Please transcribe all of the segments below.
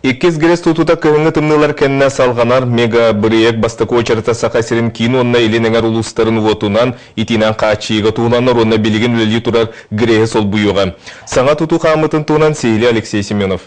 Иккис ГРЭС тутуута кыһыҥҥы тымныылар кэннэ салҕанар мега-бырайыак бастакы уочарата Саха сирин киин уонна илин эҥэр улуустарын уотунан, итиинэн хааччыйыыга туһуланар уонна билигин үлэлии турар ГРЭС-и солбуйуоҕа. Саҥа тутуу хаамыытын туһунан сиһилии Алексей Семенов.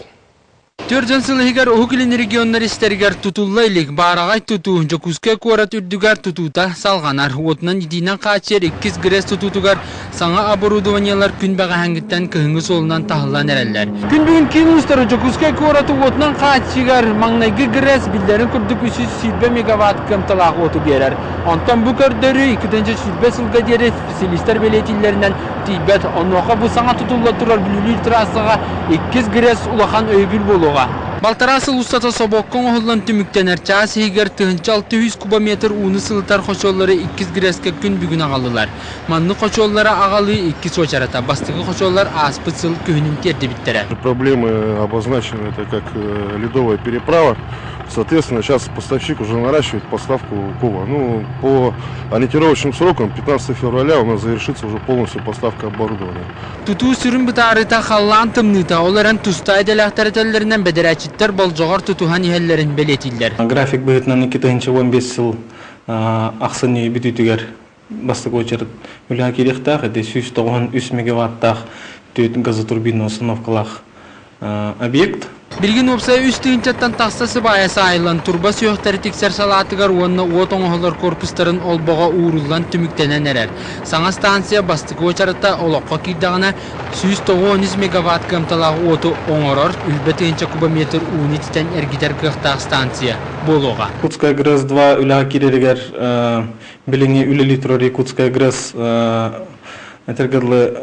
4 сыл иһигэр Уһук Илин регионнар истэригэр тутулла илик баараҕай тутуу Дьокуускай куорат үрдүгэр тутуута салҕанар. Уотунан итиинэн хааччыйар иккис ГРЭС тутуутугар Саҥа оборудованиелар күн бэҕэһээҥҥиттэн кыһыҥҥы суолунан таһыллан эрэллэр. Күн бүгүн киин улуустары Дьокуускай куораты уотунан хааччыйар маҥнайгы ГРЭС биллэрин курдук 320 мегаватт кыамталаах уоту биэрэр. Онтон бу көрдөрүү 2020 сылга диэри специалистар бэлиэтииллэринэн тиийбэт. Онуоха бу саҥа тутулла турар Бүлүүлүүр трассаҕа иккис ГРЭС улахан өйөбүл буолуоҕа. Балтараа сыл устата собуокка оҥоһуллан түмүктэнэр чаас иһигэр 1600 кубометр ууну сылытар хочуоллары иккис ГРЭСкэ күн бүгүн аҕаллылар. Маннык хочуоллары аҕалыы иккис уочарата. Бастакы хочуоллар ааспыт сыл күһүнүн тиэрдибиттэрэ. Проблемы обозначены это как ледовая переправа. Соответственно, сейчас поставщик уже наращивает поставку куба. Ну, по ориентировочным срокам 15 февраля у нас завершится уже полностью поставка оборудования. Тутуу сүрүн бытаарыыта халлаан тымныыта, ол эрэн тустаах идэлээхтэр этэллэринэн бэдэрээччиттэр болдьоҕор тутуһан иһэллэрин бэлиэтииллэр. График быһыытынан 2015 сыл ахсынньы бүтүүтүгэр бастакы уочарат үлэҕэ киириэхтээх. Ити 193 мегаваттаах түөрт газотурбинный установкалаах объект. Билигин уопсайа үс тыһыынчаттан тахса сыбаайа саайыллан, турба сүһүөхтэри тиксэр салаатыгар уонна уот оҥоһуллар корпустарын олбоҕо ууруллан түмүктэнэн эрэр. Саҥа станция бастакы уочарата олоххо киирдэҕинэ, 193 мегаватт кыамталаах уоту оҥорор, үлбэ тыһыынча кубометр ууну ититэн эргитэр кыахтаах станция буолуоҕа. Якутская ГРЭС-2 үлэҕэ киирэригэр билиҥҥи үлэлии турар Якутская ГРЭС этэргэ дылы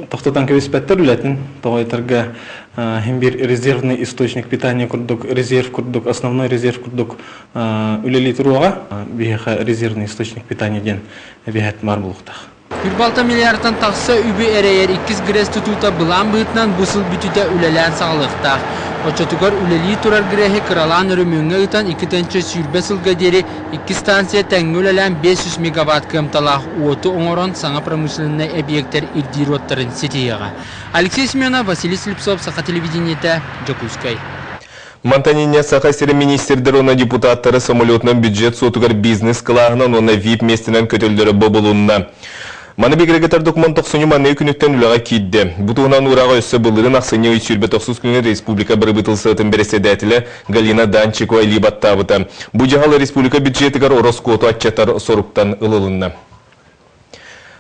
тохтотон кэбиспэттэр үлэтин. Тоҕо этэргэ иһин биир резервный источник питания курдук, резерв курдук, основной резерв курдук үлэлии туруоҕа. Биһиэхэ резервный источник питания диэн эбиһээт баар буолуохтаах. 46 миллиардтан тахса үбү эрэйэр иккис ГРЭС тутуута былаан быһыытынан бу сыл бүтүүтэ үлэлээн саҕалыахтаах. Оччотугар үлэлии турар ГРЭСи кыралаан өрөмүөҥҥэ ыытан 2020 сылга диэри икки станция тэҥҥэ үлэлээн 500 мегаватт кыамталаах уоту оҥорон саҥа промышленнай эбийиэктэр ирдиир уоттарын ситиһиэҕэ. Алексей Семенов, Василий Слепцов, Саха телевидениетэ, Дьокуускай. Мантан инньэ Саха сирин миниистирдэр уонна депутаттары самолетунан бюджет суотугар бизнес-кылааһынан уонна VIP миэстэнэн көтөллөрө бобулунна. Маны бигэргэтэр докумуон тохсунньу манныгы күнүттэн үлэҕэ киирдэ. Бу туһунан уураҕа өссө былырыын ахсынньы ый 29 күнүгэр республика бырабыыталыстыбатын бэрэссэдээтэлэ Галина Данчикова илии баттаабыта. Бу дьаһал республика бюджетыгар ороскуоту аччатар соруктан ылылынна.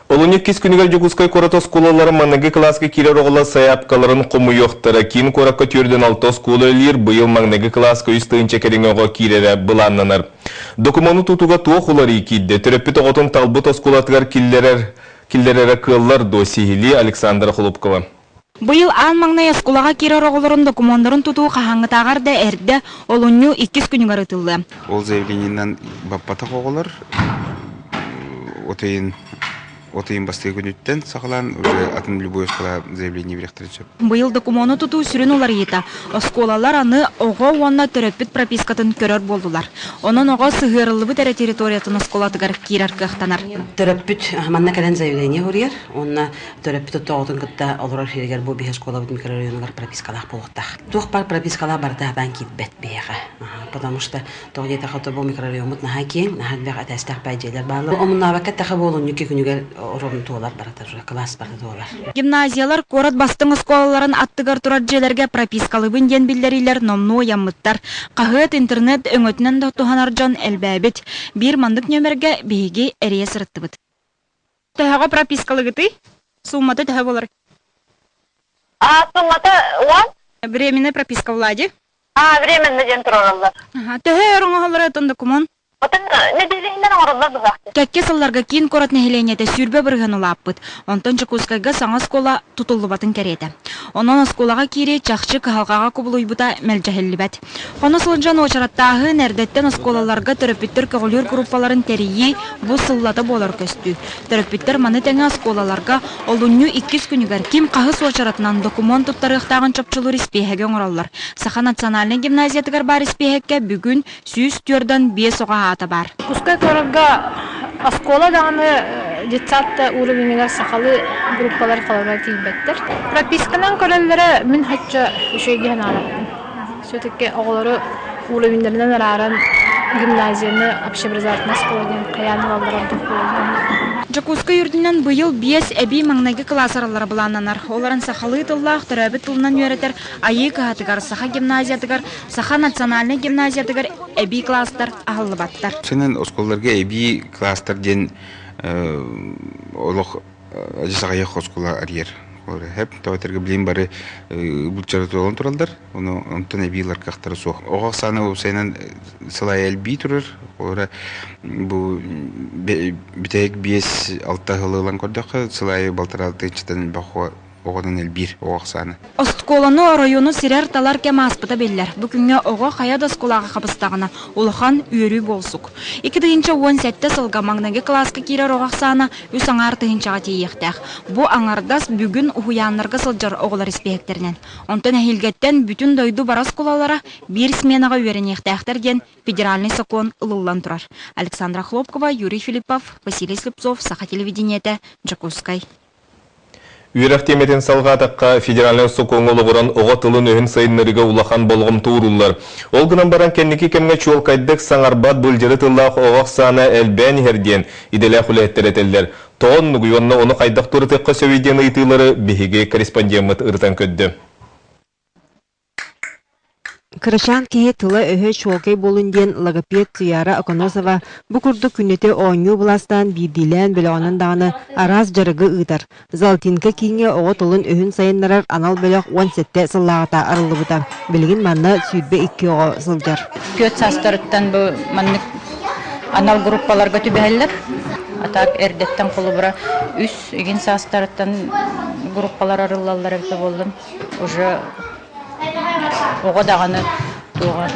Олунньу иккис күнүгэр Дьокуускай куорат оскуолалара маҥнайгы кылааска киирэр оҕолор сайаапкаларын хомуйуохтара. Киин куоракка 46 оскуола үлэлиир, быйыл маҥнайгы кылааска 3 тыһыынча кэриҥэ оҕо киирэрэ былааннанар. Докумуону тутууга туох уларыы киирдэ? Төрөппүт оҕотун талбыт оскуолатыгар киллэрэр киллэрэрэ кыаллар дуо? Сиһилии Александра Хлопкова. Быйыл аан маҥнай оскуолаҕа киирэр оҕолорун докумуоннарын тутуу хаһааҥҥытааҕар да эрдэ, олунньу иккис күнүгэр ыытыллыа. Ол заявлениенан баппатах оҕолор от ыйын от ыйын бастакы күнүттэн саҕалаан уже атын любой оскуола заявление биэриэхтэрин сөп. Быйыл докумуону тутуу сүрүн уларыйыыта оскуолалар аны оҕо уонна төрөппүт пропискатын көрөр буоллулар. Онон оҕо сыһыарыллыбыт эрэ территориятын оскуолатыгар киирэр кыахтанар. Төрөппүт манна кэлэн заявление суруйар уонна төрөппүт оҕотун кытта олорор сиригэр бу биһи оскуолабыт микрорайонугар пропискалаах буолуохтаах. Туох баар пропискалаах барыта сатаан киирбэт биһиэхэ. Потому что тоҕо диэтэххэ то бу микрорайоммут наһаа киэҥ, наһаа элбэх этээстээх баай дьиэлэр бааллар. Омуннаабакка эттэххэ буолунньуки күнүгэр орон туолар барыта уже кылаас барыта туолар. Гимназиялар куорат бастыҥ оскуолаларын аттыгар турар дьиэлэргэ пропискалыыбын диэн биллэриилэр номнуо ыйаммыттар. Хаһыат, интернет өҥөтүнэн да туһанар дьон элбээбит. Биир маннык нүөмэргэ биһиги эрийэ сырыттыбыт. Төһөҕө пропискалыгытый? Суммата төһө буолар? А, суммата уон? Временная прописка Влади. А, временно диэн туруораллар. Төһө өр оҥоһоллоро отон документ? Отон нэдиэлэ иһинэн оҥороллор быһаахтар. Кэккэ сылларга киин куорат нэһилиэнньэтэ 20% улааппыт. Онтон Дьокуускайга саҥа оскуола тутуллубатын кэриэтэ. Онон оскуолаҕа киирии чахчы кыһалҕаҕа кубулуйбута мэлдьэһиллибэт. Хоно сылдьан уочараттааһын, эрдэттэн оскуолаларга төрөппүттэр көҕүлүүр группаларын тэрийии бу сыллата буолар көстүү. Төрөппүттэр маны тэҥэ оскуолаларга олунньу иккис күнүгэр ким хаһыс уочаратынан докумуон туттарыахтааҕын чопчулуур испииһэги оҥороллор. Саха национальнай гимназиятыгар баар испииһэккэ бүгүн 145 оҕо аата баар. Дьокуускай куоракка оскуола даҕаны детсад да уровеньыгар сахалыы группалар холобура тиийбэттэр. Прописканан көрөллөрө мин хачча үчүгэй диэн аҕалабын. Все-таки оҕолору уровеннарынан арааран гимназияны общеобразовательнай оскуола диэн хайаан ылаллара ордук буолуо. Дьокуускай үрдүнэн быйыл биэс эбии маҥнайгы кылаас арыллара былааннанар. Олорон сахалыы тыллаах төрөөбүт тылынан үөрэтэр Айыы кыһатыгар, Саха гимназиятыгар, Саха национальнай гимназиятыгар эбии кылаастар аһыллыбаттар. Сэнэн оскуолаларга эбии кылаастар диэн олох адьас аҕыйах оскуола арыйар. Хэп тоҕо билин бары булчара туолан тураллар. Ону онтон эбии ылар кыахтара суох. Оҕо ахсаана уопсайынан сылайа элбии турар. Олора бу бүтэһик 5-6 сыл ылан көрдөххө, сыл аайы балтараа тыһыынчаттан элбэх оҕонон элбиир оҕо ахсаана. Оскуоланы оройуону сирэр-талар кэм ааспыта биллэр. Бу күҥҥэ оҕо хайа да оскуолаҕа хабыстаҕына, улахан үөрүү буолсук. 2017 сылга маҥнайгы кылааска киирэр оҕо ахсаана үс аҥаар тыһыынчаҕа тиийиэхтээх. Бу аҥардас бүгүн уһуйааннарга сылдьар оҕолор испииһэктэринэн. Онтон эһиилгэттэн бүтүн дойду бары оскуолалара биир сменаҕа үөрэниэхтээхтэр диэн федеральнай сокуон ылыллан турар. Александра Хлопкова, Юрий Филиппов, Василий Слепцов, Саха телевидениетэ, Дьокуускай. Үөрэх тиэмэтин салҕаатахха, федеральнай сокуоҥҥа олоҕуран оҕо тылын-өһүн сайыннарыыга улахан болҕомто ууруллар. Ол гынан баран кэнники кэмҥэ чуолкайдык саҥарбат былдьыры тыллаах оҕо ахсаана элбээн иһэр диэн идэлээх үлэһиттэр этэллэр. Тоҕо оннугуй уонна ону хайдах туоратыахха сөбүй диэн ыйытыылары биһиги корреспондеммыт ырытан көрдө. Кырачаан киһи тыла-өһө чуолкай буолун диэн логопед Туяра Оконосова бу курдук күннэтэ оонньуу былаастаан биирдиилээн бөлөҕүнэн даҕаны араас дьарыгы ыытар. Золотинка кииҥҥэ оҕо тылын-өһүн сайыннарар анал бөлөх 17 сыллааҕыта арыллыбыта. Билигин манна 22 оҕо сылдьар. Түөрт саастарыттан бу маннык анал группаларга түбэһэллэр. А так эрдэттэн холобура үс игин саастарыттан группалар арыллаллар эбитэ буоллун. Уже оҕо даҕаны туоҕа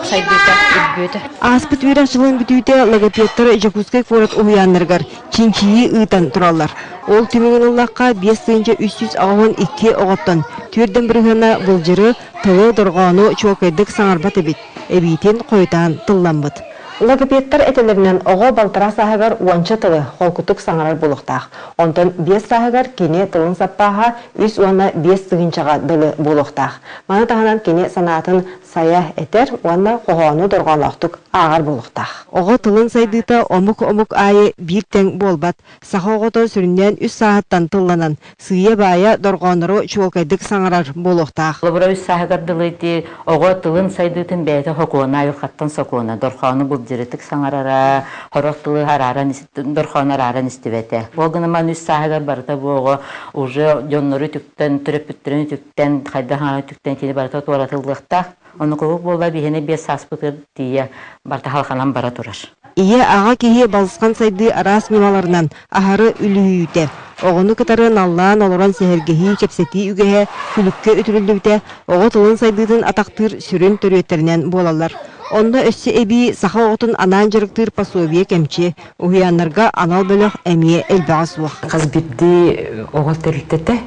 сайдыыта үрдүөтэ. Ааспыт үөрэх дьылын бүтүүтэ логопедтар Дьокуускай куорат уһуйааннарыгар чинчийии ыытан тураллар. Ол түмүгүн ыллахха, 5382 оҕоттон түөрдэн бырыһыана былдьыры, тылы, дорҕоону чуолкайдык саҥарбат эбит, эбиитин хойутаан тылламмыт. Логопедтар этэлэринэн оҕо балтараа сааһыгар уонча тылы холкутук саҥарар буолуохтаах. Онтон биэс сааһыгар кини тылын саппааһа үс уонна биэс тыһыынчаҕа дылы буолуохтаах. Маны таһынан кини санаатын сайа этэр уонна хоһоону дорҕооноохтук ааҕар буолуохтаах. Оҕо тылын сайдыыта омук-омук аайы биир тэҥ буолбат. Саха оҕото сүрүннээн үс сааһыттан тылланан, сыыйа-баайа дорҕооннору чуолкайдык саҥарар буолуохтаах. Холобура, үс сааһыгар дылы ити оҕо тылын сайдыытын бэйэтэ сокуона, айылҕаттан сокуона, дорҕоону былдьырытык саҥарара, сорох тылы арааран дорҕоону арааран истибэтэ. Ол гынан үс сааһыгар барыта бу оҕо уже дьоннору үтүктэн, төрөппүттэрин үтүктэн, хайдах үтүктэн итини барыта туоратыллыахтаах. Ону куруук буолла биһиэнэ биэс сааспытыгар тиийэ барыта халҕанан бара турар. Ийэ, аҕа киһи балысхан сайдыы араас ньымаларынан аһары үлүһүйүүтэ, оҕону кытары наллаан олорон сэһэргэһии, кэпсэтии үгэһэ күлүккэ үтүрүллүбүтэ оҕо тылын сайдыытын атахтыыр сүрүн төрүөттэринэн буолаллар. Онно өссө эбии саха оҕотун анаан дьарыктыыр пособие кэмчи, уһуйааннарга анал бөлөх эмиэ элбэҕэ суох. Хас биирдии оҕо тэрилтэтэ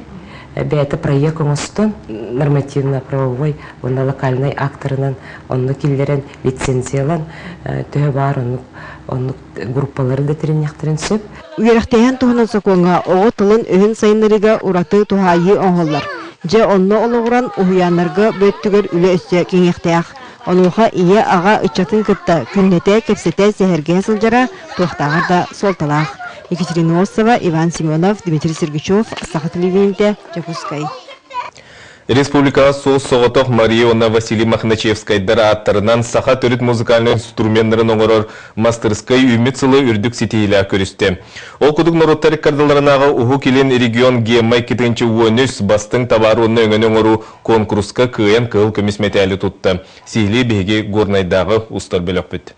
бэйэтэ проект оҥостон нормативно-правовой уонна локальнай акторынан онно киллэрэн лицензиялан төһө баар оннук оннук группалары да тэриниэхтэрин сөп. Үөрэхтээһин туһунан сокуоҥҥа оҕо тылын-өһүн сайыннарыыга ураты туһаайыы оҥоһуллар. Дьэ, онно олоҕуран уһуйааннарга бу өттүгэр үлэ өссө кэҥиэхтээх. Онуоха ийэ-аҕа ыччатын кытта күннэтэ кэпсэтэ сэһэргэһэ сылдьара туохтааҕар да суолталаах. Екатерина Осова, Иван Семенов, Дмитрий Сергучев, Саха телевидениетэ, Дьокуускай. Республикаҕа суос-соҕотох Мария уонна Василий Мохначевскайдар ааттарынан саха төрүт музыкальнай инструменнарын оҥорор мастырскай үүммүт сылы үрдүк ситиһиилээх көрүстэ. Ол курдук норуоттар ыккардыларынааҕы Уһук Илин регион ГЕММА 2013 бастыҥ табаар уонна өҥөнү оҥоруу куонкуруска кыайан кыһыл көмүс мэтээли тутта. Сиһилии биһиги Горнайдааҕы устар бөлөхпүт.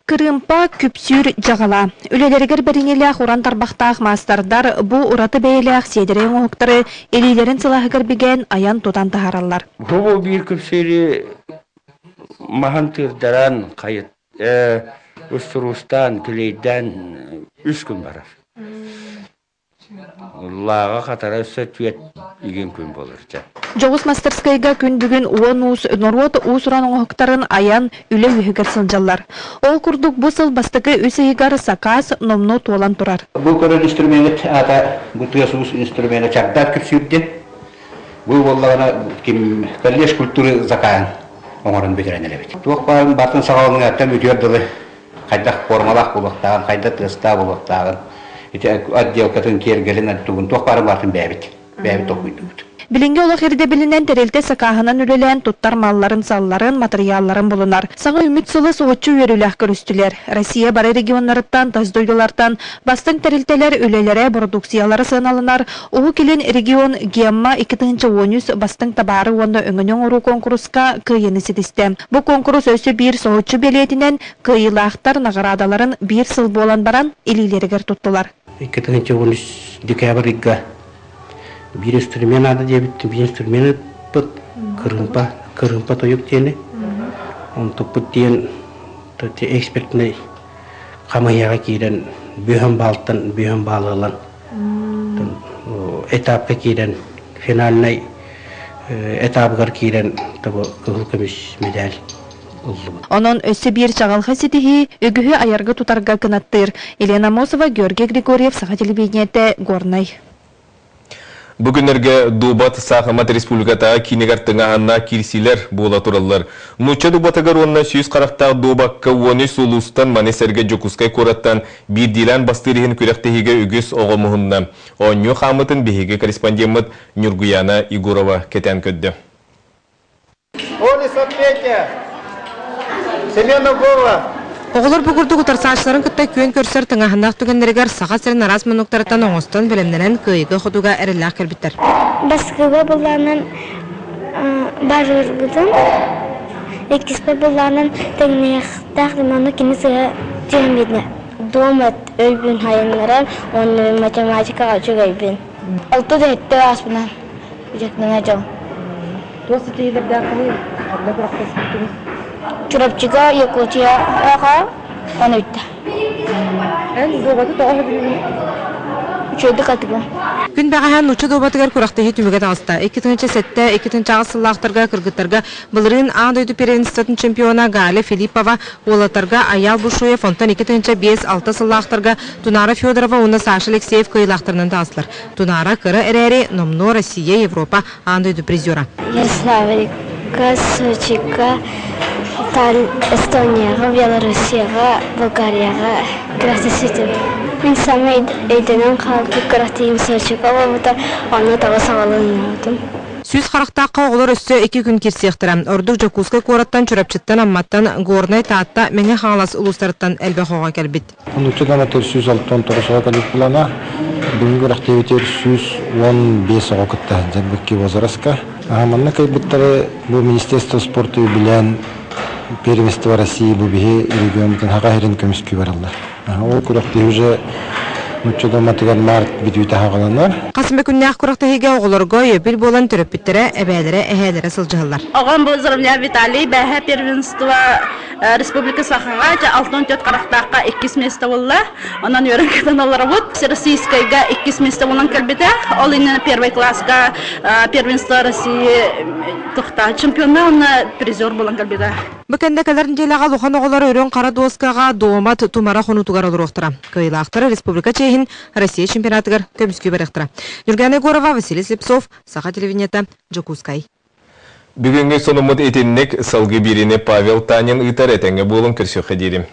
Кырыымпа, күпсүүр дьаҕала. Үлэлэригэр бэриниилээх уран тарбахтаах маастардар бу ураты бэйэлээх сиэдэрэй оҥоһуктары илиилэрин сылааһыгар бигээн айан-тутан таһаараллар. Бу биир күпсүүрү маһын тыырдаран, хайыт, устуруустаан, килиэйдээн үс күн барар. Лааҕа хатара өссө түөрт игин күн буолар чэ. Дьоҕус мастерскайга күн бүгүн уон уус норуот уус-уран оҥоһуктарын айан үлэ үөһүгэр сылдьаллар. Ол курдук бу сыл бастакы үс ыйыгар сакаас номнуо туолан турар. Бу көрөр инструмент аата бу тыас уус инструмена чардаат күпсүүр диэн. Бу буоллаҕына ким колледж культуры закаан оҥорон бүтэрэн эрэбит. Туох баарын бартын саҕаланыаттан бүтүөр дылы хайдах формалаах буолуохтааҕын, хайдах тыастаах буолуохтааҕын, ити отделкатын, киэргэлин, тугун туох баарын бартын бэйэбит бэйэбит толкуйдуубут. Билиҥҥи олох ирдэбилинэн тэрилтэ сакааһынан үлэлээн туттар малларын-салларын, матырыйаалларын булунар. Саҥа үүммүт сылы соһуччу үөрүүлээх көрүстүлэр. Россия бары регионнарыттан, тас дойдулартан бастыҥ тэрилтэлэр үлэлэрэ, бородууксуйалара сыаналанар Уһук Илин регион ГЕММА 2013 бастыҥ табаары уонна өҥөнү оҥоруу куонкуруска кыайыыны ситистэ. Бу куонкурус өссө биир соһуччу бэлиэтинэн кыайыылаахтар наҕараадаларын биир сыл буолан баран илиилэригэр туттулар. 2013 декабрь ыйга биир инструмент наада диэбит, биир инструмент ыппыт, кырыымпа, кырыымпа тойук диэни. Онтукпут диэн экспертнэй хамыйаҕа киирэн бүһөн баалтан бүһөн баалы ылан этапка киирэн финальнай этабыгар киирэн кыһыл көмүс медаль ыллыбыт. Онон өссө биир чаҕылхай ситиһии үгүһү айарга-тутарга кынаттыыр. Елена Амосова, Георгий Григорьев, Саха телевидениетэ, Горнай. Бу күннэргэ Дубат Саахымат республикатааҕы киинигэр тыҥааһыннаах киирсиилэр буола тураллар. Нуучча дубатыгар уонна сүүс харахтаах дуобакка 13 улуустан, маны сэргэ Дьокуускай куораттан биирдиилээн бастыыр иһин күрэхтэһиигэ үгүс оҕо муһунна. Оонньуу хаамыытын биһиги корреспондеммыт Ньургуйаана Егорова кэтээн көрдө. Олесов Петя, Семенов Вова. Оҕолор бу курдук утарсааччыларын кытта күөн көрсөр тыҥааһыннаах түгэннэригэр Саха сирин араас муннуктарыттан оҥостон бэлэмнэнэн кыайыыга-хотууга эрэллээх кэлбиттэр. Бастакыга былаанан барыырбытын, иккиспэр былаанан тэҥнэһиэхтээх манна кини сыһа түһэн биэрдэ. Дома өйбүн хайыннарар уонна математикаҕа үчүгэйбин. Алта да сэттэ ааспынан дьыктана дьон. Туох ситиһиилэрдээххиний? Ханна күрэхтэспиккиний? Чурапчыга, Якутияҕа он ыйда. Эн дуобаты тоҕо сөбүлүүгүнүй? Үчүгэйдик атыгын. Күн бэҕэһээ нуучча дуобатыгар күрэхтэһии түмүгэ таҕыста. 2007, 2008 сыллаахтарга кыргыттарга былырыын аан дойду первенствотын чемпиона Галя Филиппова, уолаттарга Айаал Бушуев, онтон 2005-6 сыллаахтарга Тунаара Федорова уонна Саша Алексеев кыайыылаахтарынан таҕыстылар. Тунаара кыра эрээри номнуо Россия, Европа аан дойду призера. Ярославльга, Сочига, Эстонияҕа, Белоруссияҕа, Болгарияҕа күрэхтэспитим. Мин саҥа өйдөнөн хаалбыт күрэхтэһиим Сочига буолбута, онно тоҕо саҕаланныбытым. Сүүс харахтаахха оҕолор өссө икки күн киирсиэхтэрэ. Ордук Дьокуускай куораттан, Чурапчыттан, Амматтан, Горнай, Таатта, Мэҥэ Хаҥалас улуустарыттан элбэх оҕо кэлбит. Нуучча грамота 169 оҕо кэлбит былаана. Бүгүҥҥү күрэхтэһиибитигэр 115 оҕо кытта сылдьар бу возрастка. Манна кыайбыттары бу Министерство спорта үбүлээн Первенство России бу биһи региоммутун Саха сирин көмүскүү бараллар. Ол күрэхтэһии уже нуучча дуоматыгар март бүтүүтэ саҕаланар. Хас эмэ күннээх күрэхтэһиигэ оҕолорго өйөбүл буолан төрөппүттэрэ, эбээлэрэ, эһээлэрэ сылдьыһаллар. Оҕом бу Заровняев Виталий бээһэ первенство Республика Сахаҕа дьэ 64 харахтаахха иккис миэстэ буолла. Онон үөрэн көтөн олоробут. Всероссийскайга иккис миэстэ буолан кэлбитэ. Ол иннинэ первый класска первенство России тухта чемпионна уонна призер буолан кэлбитэ. Бу кэннэ кэлэр нэдиэлэҕэ улахан оҕолор үрүҥ хара дуоскаҕа Дуомат тумара хонуутугар олоруохтара. Кыайыылаахтар республика чиэһин Россия чемпионатыгар көмүскүү барыахтара. Нюргана Егорова, Василий Слепцов, Саха телевидениета, Дьокуускай. Бүгүҥҥү сонуммут итинник, салгыы биэриини Павел Танин ыытар этэҥҥэ буолун көрсүөххэ диэри.